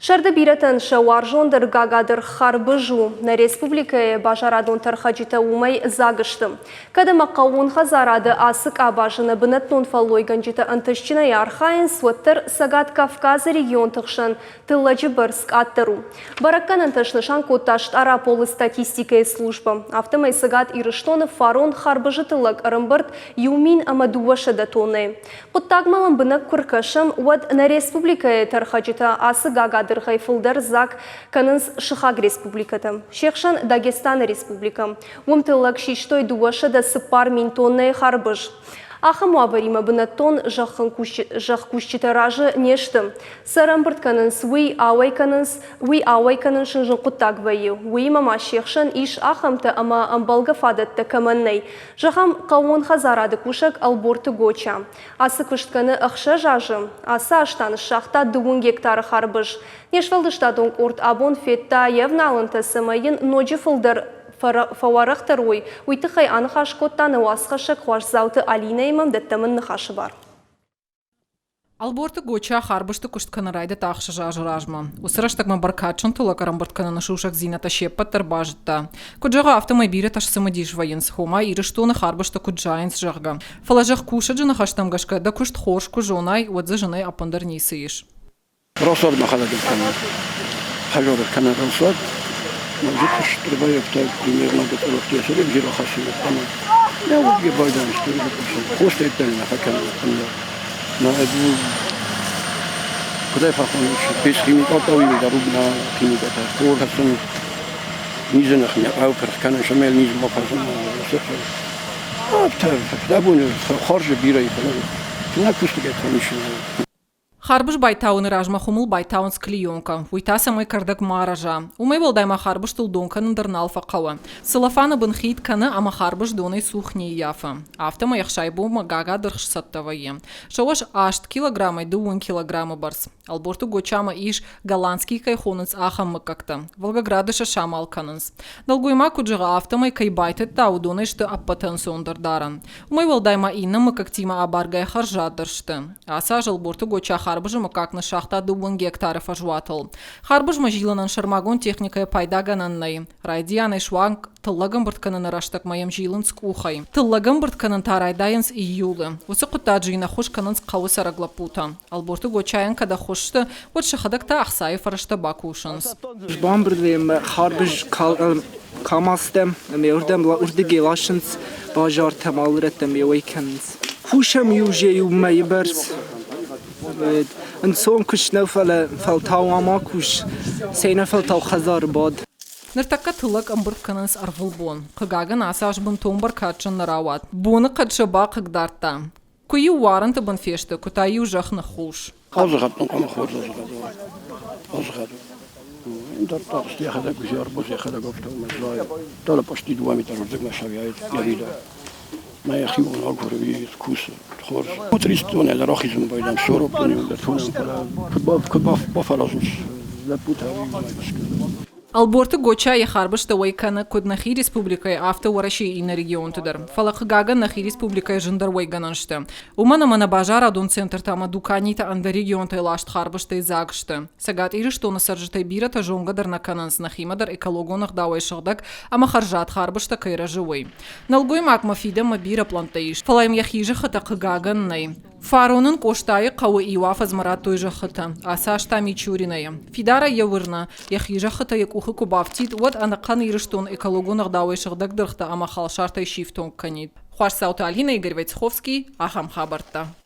Сӕрды бирӕтӕн сӕ уарзондӕр гагадыргъ харбыз у. Нӕ республикӕйы базарадон тӕрхӕджытӕ уымӕй дзаг сты. Кӕд ӕмӕ хъӕууон хӕдзарады ацы къабазы нӕ бынӕттон фӕллойгӕнджытӕ ӕнтыстджынӕй архайынц, уӕддӕр Цӕгат Кавказы регионты хсӕн тыллӕджы бӕрц къаддӕр у. Бӕрӕггӕнӕнтӕ снысан кодта Стъараполы статистикӕйы службӕ. Афтӕмӕй Цӕгат Ирыстоны фарон харбызы тыллӕг ӕрӕмбырд 1200 тоннӕйы. Хъуыддагмӕ лӕмбынӕг куы ркӕсӕм, уӕд нӕ республикӕйы тӕрхӕджытӕ ацы гагадыргъӕй фылдӕр дзаг кӕнынц сыхаг республикӕтӕ. Се хсӕн Дагестаны республикӕ. Уым тыллӕг систой 204 000 тоннӕйы харбыз. Ахӕм уавӕримӕ бынӕттон зӕхкусджытӕ разы не сты. Цы ӕрӕмбырд кӕнынц, уый ауӕй кӕнынц, уый ауӕй кӕнын сын зын хъуыддаг вӕййы. Уыимӕ ма се хсӕн ис ахӕмтӕ, ӕмӕ ӕмбӕлгӕ фадӕттӕ кӕмӕн нӕй. Зӕгъӕм, хъӕууон хӕдзарады кусӕг Ӕлборты Гоча. Ацы куыст кӕны ӕхсӕз азы, ацы аз та ныссагъта дыууын гектары харбыз. Не сфӕлдыстадон къорд абон федта йе вналӕнтӕ, цӕмӕй йын ноджы фылдӕр фӕуӕрӕхдӕр уой, уый тыххӕй аныхас кодта нӕ уацхӕссӕг Хуасдзауты Алинӕимӕ, дӕттӕм ын ныхасы бар. Ӕлборты Гоча харбызты куыст кӕнын райдыдта ӕхсӕз азы размӕ. Уыцы рӕстӕгмӕ бӕркадджын тыллӕг ӕрӕмбырд кӕныны сусӕгдзинӕдтӕ се ппӕт дӕр базыдта. Куыд зӕгъы, афтӕмӕй бирӕтӕ сцымыдис вӕййынц, ома Ирыстоны харбызтӕ куыд зайынц, зӕгъгӕ. Фӕлӕ зӕхкусӕджы ныхӕстӕм гӕсгӕ дӕ куыст хорз куы зонай, уӕд дзы зынӕй ӕппындӕр ницы ис. Росад мӕхӕдӕг кӕнын. Хӕзоры кӕнӕ росад. Ноджы куыст ӕрбаййӕфта примерно гыцъылыхты йӕ рахӕссыны ӕмӕ нӕ уыд йӕ байдӕн стыр хостӕй нӕ фӕкӕнын ӕндӕр. Нӕ куыд ӕй фӕхонынц, без химикатӕ уый дӕр у нӕ химикатӕ. Хор хӕссын низы ныхмӕ ӕвпырх кӕнын, цӕмӕй низ ма фӕзына. Афтӕ фыдӕбоны хорз бирӕ и, фӕлӕ нӕ кустытӕ ис. Харбыз байтауыны размӕ хуымыл байтауынц клеенкӕ, уый та цӕмӕй кӕрдӕг ма рӕза. Уымӕй уӕлдай ма харбызтыл дон кӕнын дӕр нал фӕхъӕуы. Целлофаны бын хид кӕны ӕмӕ харбыз донӕй цух не ййафы. Афтӕмӕй ӕхсай бонмӕ гагадыргъ сцӕттӕ вӕййы. Сӕуӕз аст килограммӕй дыууын килограммы бӕрц. Ӕлборты Гочамӕ ис, голландский кӕй хонынц, ахӕм мыггӕгтӕ. Волгограды сӕ самал кӕнынц. Нӕлгоймаг куыд зӕгъы, афтӕмӕй кӕй байтыдта, уыдонӕй сты ӕппӕты ӕнцондӕр дарӕн. Уымӕй уӕлдай ма иннӕ мыггӕгтимӕ абаргӕйӕ хӕрзаддӕр сты. Ацы аз Ӕлборты Гоча харбызы мыггаг ныссагъта дыууын гектары фӕзуатыл. Харбызмӕ зилынӕн сӕрмагонд техникӕйӕ пайдагӕнӕн нӕй. Райдианӕй суанг тыллӕг ӕмбырд кӕныны рӕстӕгмӕ йӕм зилынц къухӕй. Тыллӕг ӕмбырд кӕнын та райдайынц июлы. Уыцы хъуыддаджы йын ӕххуыс кӕнынц хъӕуы цӕрӕг лӕппутӕ. Ӕлборты Гочайӕн кӕд ӕххуыс сты, уӕд сӕхӕдӕг та ӕхцайы фӕрӕзтӕ бакусынц. Бамбырд харбыз КАМАЗтӕм ӕмӕ уырдӕм уырдыгӕй ласынц базартӕм, алы рӕттӕм йӕ уӕй кӕнынц. Кусӕм иу же иу мӕйы бӕрц. Ӕнцон куыст нӕу, фӕлӕ фӕлтау ама кус, цӕйнӕфӕлтау хӕдзары бад. Ныртӕккӕ тыллӕг ӕмбырд кӕнынц ӕрвылбон. Хъыгагӕн, ацы аз бынтон бӕркадджын нӕ рауад. Боныхъӕд сӕ бахъыгдардта. Куы-иу уарынты бын фесты, куы та-иу зӕхх ныххус. Азыгъӕдтон хъуамӕ хорз азыгъӕд уа. Азыгъӕд. Ӕндӕр тарст йӕхӕдӕг узӕрбоз йӕхӕдӕг афтӕ уымӕ зайы. Дӕлӕ почти дыууӕ метры рдӕгмӕ сӕвиайы йӕ Мӕ йӕхиуон агуры, кусы хорз. Тристонӕй дӕр ахизын байдам, сороптон дӕр тонӕм, фӕлӕ куыд бафӕразынц лӕппутӕ, уымӕ гӕсгӕ. Ӕлборты Гоча йӕ харбызтӕ уӕй кӕны куыд нӕхи республикӕйы, афтӕ Уӕрӕсейы иннӕ регионты дӕр. Фӕлӕ, хъыгагӕн, нӕхи республикӕйы зындӕр уӕйгӕнӕн сты. Уымӕн ӕмӕ нӕ базарадон центртӕ ӕмӕ дуканитӕ ӕндӕр регионтӕй ласт харбызтӕй дзаг сты. Цӕгат Ирыстоны цӕрджытӕй бирӕтӕ зонгӕ дӕр нӕ кӕнынц, нӕхимӕ дӕр экологон ӕгъдауӕй сыгъдӕг ӕмӕ хӕрзад харбызтӕ кӕй рӕзы, уый. Нӕлгоймагмӕ фидӕнмӕ бирӕ пълӕнттӕ ис, фӕлӕ йӕм йӕхи зӕххытӕ, хъыгагӕн, нӕй. Фарон ын Къостайы хъӕуы иу афӕдзмӕ радтой зӕххытӕ, ацы аз та Мичуринойы. Фидарӕй йӕ уырны, йӕхи зӕххытӕ йӕ къухы куы бафтид, уӕд ӕнӕхъӕн Ирыстон экологон ӕгъдауӕй сыгъдӕг дыргътӕ ӕмӕ халсартӕй сифтонг кӕнид. Хуасдзауты Алинӕ, Игорь Войцеховский, ахӕм хабӕрттӕ.